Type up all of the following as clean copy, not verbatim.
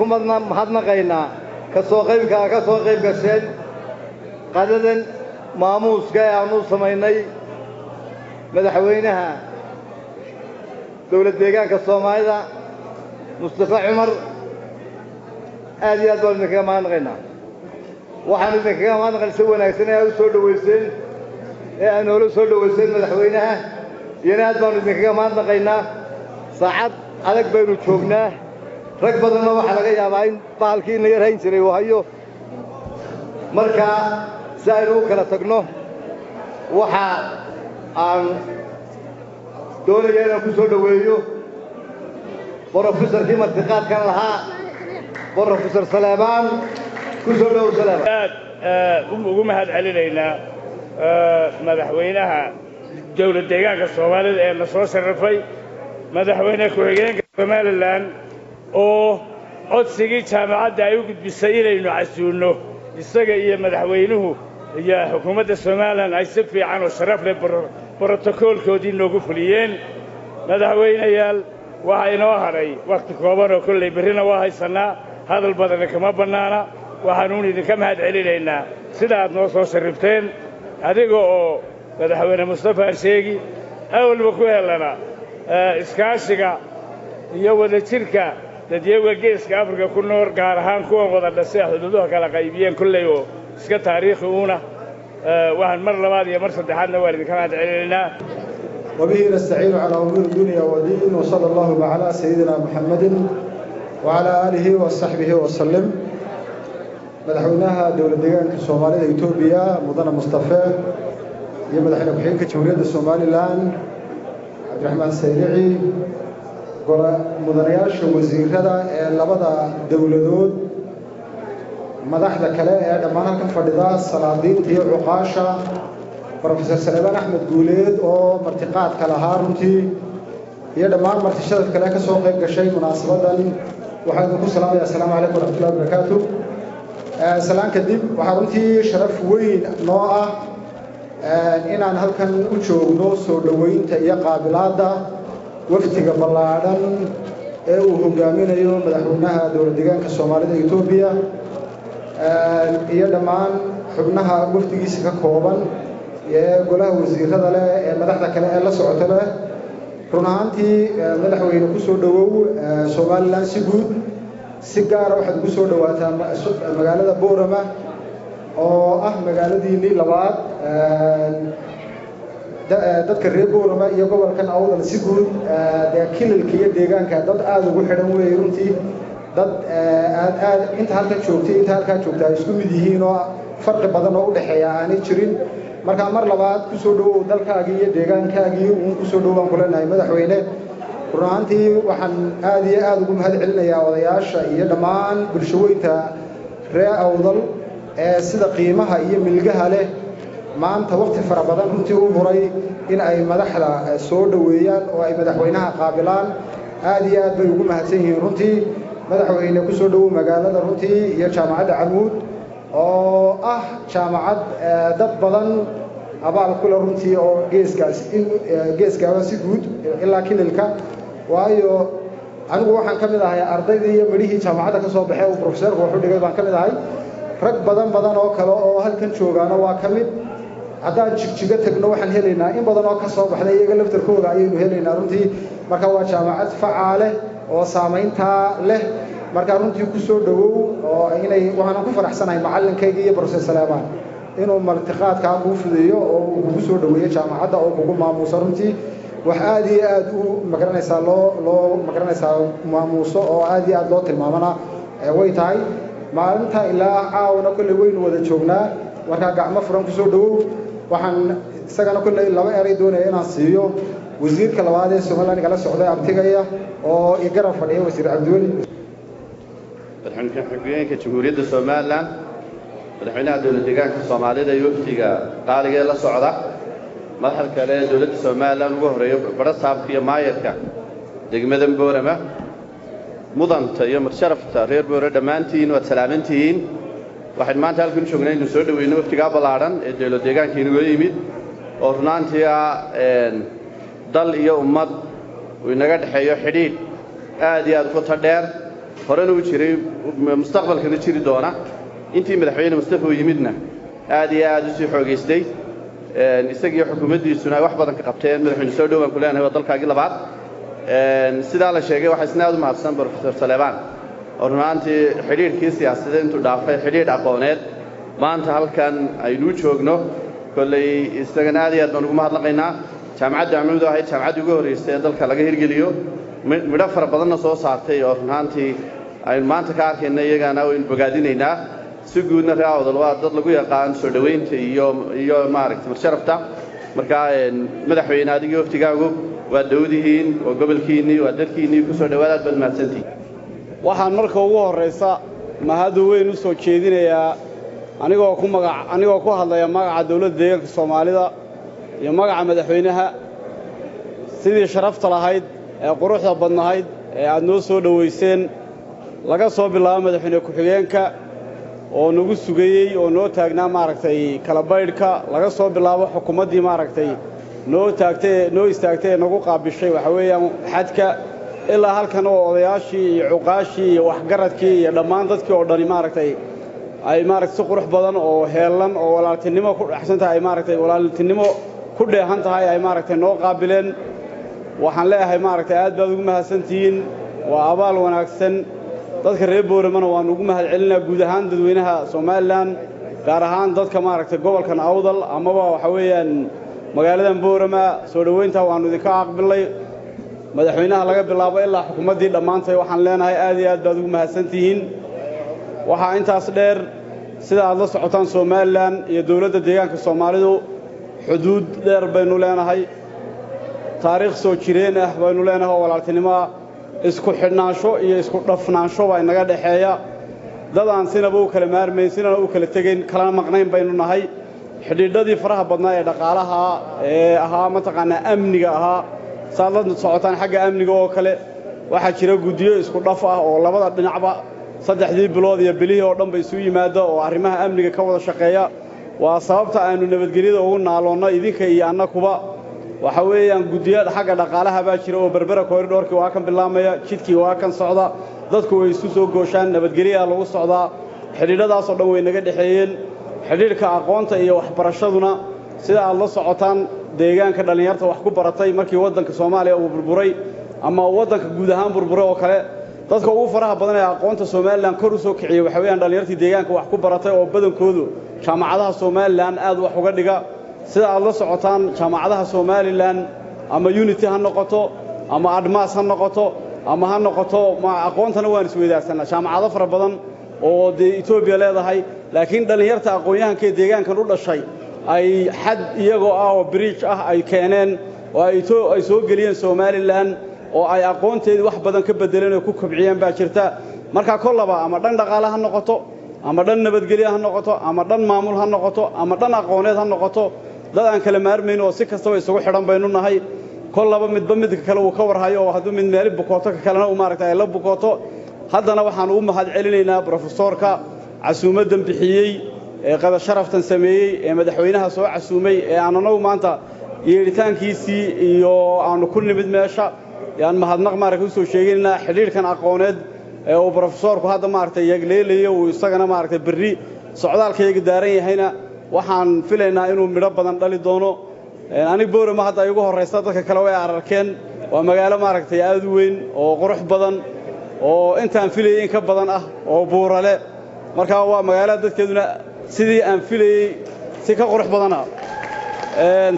Mahadnaqaynaa ka soo qaybka ka soo qayb gasheen qadadan maamuuska ee aanu samaynay madaxweynaha dowlad deegaanka Soomaalida, Mustafa Cumar. Aad iyo aad baanu idinkaga mahadnaqaynaa. Waxaanu idinkaga mahadnaqaynaa si wanaagsan ee aad u soo dhowayseen ee aad noola soo dhowayseen madaxweynaha, iyana aad baanu idinkaga mahadnaqaynaa. Saacad adag baynu joognaa, rag badanna waxaa laga yaabaa in bahalkii ina yar hayn jiray uu hayo. Marka si aynu u kala tagno, waxa aan doonaya inaan ku soo dhoweeyo brofesorkii martiqaadkan lahaa, Brofesor Saleebaan. Ku soo dhowow, Saleebaan. Aad ugu mahad celinaynaa madaxweynaha dowlad deegaanka Soomaalida ee na soo sharafay, madaxweyne ku-xigeenka Somaliland oo codsigii jaamacadda ay u gudbisay inaynu casuunno isaga iyo madaxweynuhu iyo xukuumadda Somaliland ay si fiican oo sharaf leh brotokoolkoodii noogu fuliyeen. Madaxweynayaal, waxaa inoo hadhay wakhti kooban oo kollay berrina waa haysannaa, hadal badanna kama bannaana. Waxaanuun idinka mahad celinaynaa sida aad noo soo sharrifteen, adiga oo madaxweyne Mustafa sheegi awalba ku helana iskaashiga iyo wadajirka dadyaga Geeska Afrika ku nool, gaar ahaan kuwan wada dhashay xuduuduha kala qaybiyeen kolley oo iska taariikhi uuna. Waxaan mar labaad iyo mar saddexaadna waan idinka mahad celinaynaa. وبه نستعين على أمور الدنيا والدين، وصلى الله على سيدنا محمد وعلى آله وصحبه وسلم. Madaxweynaha dowlad deegaanka Soomaalida Etoobiya, mudane Mustafe, iyo madaxweyne ku-xigeenka Jamhuuriyadda Somaliland, Cabdiraxmaan Saylici, mudanayaasha wasiirada ee labada dowladood, madaxda kale ee dhammaan halkan fadhida, salaadiinta iyo cuqaasha, Brofesor Saleebaan Axmed Guuleed oo martiqaadka lahaa runtii, iyo dhammaan martishada kale ka soo qayb gashay munaasabadan, waxaan idinku salaamaya asalaamu calaykum waraxmatullahi wabarakaatu. Salaan kadib, waxaa runtii sharaf weyn noo ah inaan halkan u joogno soo dhoweynta iyo qaabilaadda wafdiga ballaadhan ee uu hogaaminayo madaxweynaha dowlad deegaanka Soomaalida Etoobiya iyo dhammaan xubnaha wafdigiisa ka kooban ee golaha wasiirada leh ee madaxda kale ee la socota leh. Run ahaantii, madaxweyne, ku soo dhowow Somaliland si guud, si gaara waxaad ugu soo dhowaataa magaalada Boorama oo ah magaaladiinnii labaad. Dadka reer Boorama iyo gobolkan Awdal si guud, dee kililka iyo deegaanka dad aada ugu xidhan weeye runtii, dad aad aad inta halkan joogtay inta halkaa joogta ay isku mid yihiin oo farqi badan oo u dhexeeya aanay jirin. Markaa mar labaad ku soo dhowow dalkaagii iyo deegaankaagii uun ku soo dhow baan ku leenahay, madaxweyne. Run ahaantii, waxaan aad iyo aada ugu mahad celinayaa odayaasha iyo dhammaan bulshaweynta reer Awdal ee sida qiimaha iyo milgaha leh maanta waqti fara badan runtii u huray in ay madaxda soo dhoweeyaan oo ay madaxweynaha qaabilaan. Aad iyo aad bay ugu mahadsan yihiin runtii. Madaxweyne, ku soo dhowow magaalada runtii iyo Jaamacadda Camuud oo ah jaamacad dad badan abaal kule runtii, oo geeskaas in geeskaaba si guud ilaa kililka, waayo anigu waxaan ka mid ahay ardaydii iyo midhihii jaamacadda ka soo baxay uu profesorku waxu dhigay baan ka mid ahay. Rag badan badan oo kale oo halkan joogaana waa ka mid. Haddaan Jigjigo tagno, waxaan helaynaa in badan oo ka soo baxday iyaga laftarkooda ayaynu helaynaa runtii. Marka waa jaamacad facaa leh oo saamayntaa leh. Marka runtii ku soo dhowow oo inay waxaanan ku faraxsanahay macallinkayga iyo Profesor Saleebaan inuu martiqaadkaa kuu fudeeyo oo uu kugu soo dhoweeyo jaamacadda oo kugu maamuuso. Runtii wax aad iyo aad u magaranaysaa loo magaranaysaa maamuuso oo aad iyo aad loo tilmaamana way tahay. Maalinta ilaa caawana kolley waynu wada joognaa, markaa gacmo furan ku soo dhowow. Waxaan isagana kolley laba eray doonaya inaan siiyo wasiirka labaad ee Somaliland igala socday, abtigaya oo i garab fadhiya, Wasiir Cabdiweli. Madaxweyne ku-xigeenka Jamhuuriyadda Somaliland, madaxweynaha dowlad deegaanka Soomaalida iyo wafdiga qaaliga ee la socda, madaxda kale ee dowladda Somaliland, ugu horreeyo badhasaabka iyo maayarka degmada Boorama, mudanta iyo madsharafta reer Boore, dhammaantiin waad salaamantihiin. Waxaynu maanta halkan u joognay inuu soo dhoweyno wafdigaa ballaadhan ee dowlad deegaanka inaga yimid, oo runaantii ah dal iyo ummad uu inaga dhexeeyo xidhiidh aad iyo aad u qoto dheer. Horena u jiray, mustaqbalkana jiri doona. Intii madaxweyne Mustafa uu yimidna aad iyo aad u sii xoogaystay, isagiiyo xukuumaddiisuna ay wax badan ka qabteen. Madaxweyne, soo dhow baan ku leenahay, waa dalkaagii labaad. Sidaa la sheegay, waxaa isna aad u mahadsan Professor Saleebaan, oo run ahaantii xidhiidhkii siyaasadeed intuu dhaafay xidhiidh aqooneed maanta halkan aynuu joogno. Kolley isagana aad iyo aad baan ugu mahadnaqaynaa. Jaamacadda Camuud oo ahayd jaamacaddii ugu horraysay ee dalka laga hirgeliyo, midho fara badanna soo saartay oo run ahaantii aynu maanta ka arkayna, iyagana waynu bogaadinaynaa. Si guudna reer Awdal waa dad lagu yaqaan soo dhowaynta iyo maaragtay marsharafta. Marka madaxweyne, adigii waftigaagu waa dowdihiin, waa gobolkiinnii, waa dadkiinnii, ku soo dhowaad. Aad baad mahadsantihin. Waxaan marka ugu horraysa mahadu weyn u soo jeedinayaa, anigoo ku magac anigoo ku hadlaya magaca dawladda deegaanka Soomaalida iyo magaca madaxweynaha, sidii sharafta lahayd ee quruxda badnahayd ee aad noo soo dhowayseen, laga soo bilaabo madaxweyne ku-xigeenka oo nagu sugayey oo noo taagnaa maaragtay kala baydhka, laga soo bilaabo xukuumaddii maaragtay noo taagtay, noo istaagtay ee nagu qaabishay waxa weeyaan xadka ilaa halkan, oo odayaashii iyo cuqaashii iyo waxgaradkii iyo dhammaan dadkii oo dhani maaragtay ay maaragtay si qurux badan oo heellan oo walaaltinimo ku dhexsan tahay, ay maaragtay walaaltinimo ku dheehan tahay, ay maaragtay noo qaabileen. Waxaan leeyahay maaragtay aad baad ugu mahadsantihiin, waa abaal wanaagsan. Dadka reer Booramana waan ugu mahad celinaa, guud ahaan dadweynaha Somalilan, gaar ahaan dadka maaragtay gobolkan Awdal amaba waxa weeyaan magaaladan Boorama. Soo dhoweynta waannu idinka aqbilay. Madaxweynaha laga bilaabo ilaa xukuumaddii dhammaantay waxaan leenahay aad iyo aad baad ugu mahadsantihiin. Waxaa intaas dheer, sida aad la socotaan, Somalilan iyo dawladda deegaanka Soomaalidu xuduud dheer baynu leenahay, taariikh soo jireen ah baynu leenahay oo walaaltinimo ah, isku xidhnaansho iyo isku dhafnaansho baa inaga dhexeeya. Dad aan sinaba u kala maarmayn, sinana u kala tegayn, kalana maqnayn baynu nahay. Xidhiidhadii faraha badnaa ee dhaqaalaha ee ahaa, mataqaanaa amniga ahaa, saad la socotaan xagga amniga oo kale, waxaa jira guddiyo isku dhaf ah oo labada dhinacba 3dii bilood iyo bilihii oo dhan ba isu yimaada oo arrimaha amniga ka wada shaqeeya. Waa sababta aanu nabadgelyada ugu naaloonno idinka iyo annakuba. Waxa weeyaan guddiyo xagga dhaqaalaha baa jira oo Berbera corridorkii waa kan bilaamaya, jidkii waa kan socda, dadku way isu soo gooshaan, nabadgelyaha lagu socdaa. Xidhiidhadaasoo dhan way naga dhexeeyeen. Xidhiidhka aqoonta iyo waxbarashaduna, sida aad la socotaan, deegaanka dhallinyarta wax ku baratay markii waddanka Soomaaliya uu burburay ama waddanka guud ahaan burburay oo kale, dadka ugu faraha badan ee aqoonta Somalilan kor u soo kiciyey waxa weeyaan dhallinyartii deegaanka wax ku baratay, oo badankoodu jaamacadaha Somalilan aad wax uga dhiga. Sida aad la socotaan, jaamacadaha Somalilan ama Unity ha noqoto ama Admas ha noqoto ama ha noqoto aqoontana waan isweydaarsanaa jaamacado fara badan oo dee Etoobiya leedahay, laakiin dhallinyarta aqoon-yahankee deegaankan u dhashay ay xad iyagoo ah oo bridge ah ay keeneen oo ay soo geliyeen Somalilan oo ay aqoonteedii wax badan ka beddeleen oo ku kobciyeen baa jirta. Marka kollaba ama dhan dhaqaale ha noqoto ama dhan nabadgelye ha noqoto ama dhan maamul ha noqoto ama dhan aqooneed ha noqoto, dad aan kala maarmayn oo si kastaba isugu xidhan baynu nahay. Kollaba midba midka kale uu ka warhayo, oo hadduu mid meeli bukooto, ka kalena uu maaragtay ay la bukooto. Haddana waxaan ugu mahad celinaynaa brofesoorka casuumaddan bixiyey ee qada sharaftan sameeyey ee madaxweynaha soo casuumay ee aan anagu maanta yeedhitaankiisii iyo aanu ku nimid meesha. Yaan mahadnaq maaragtay usoo sheeganaynaa. Xidhiidhkan aqooneed ee uu brofesoorku hadda maaragtay yagleelayo, uu isagana maaragtay berri socdaalkayaga daaran yahayna, waxaan filaynaa inuu midho badan dhali doono. Aniga Boorama hadda ay ugu horraysa, dadka kale way ararkeen. Waa magaalo maaragtay aad u weyn oo qurux badan oo intaan filayey in ka badan ah oo buurale. Marka waa magaalada dadkeeduna sidii aan filayey si ka qurux badana,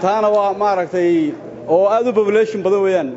taana waa maaragtay oo aad u population badan weeyaan.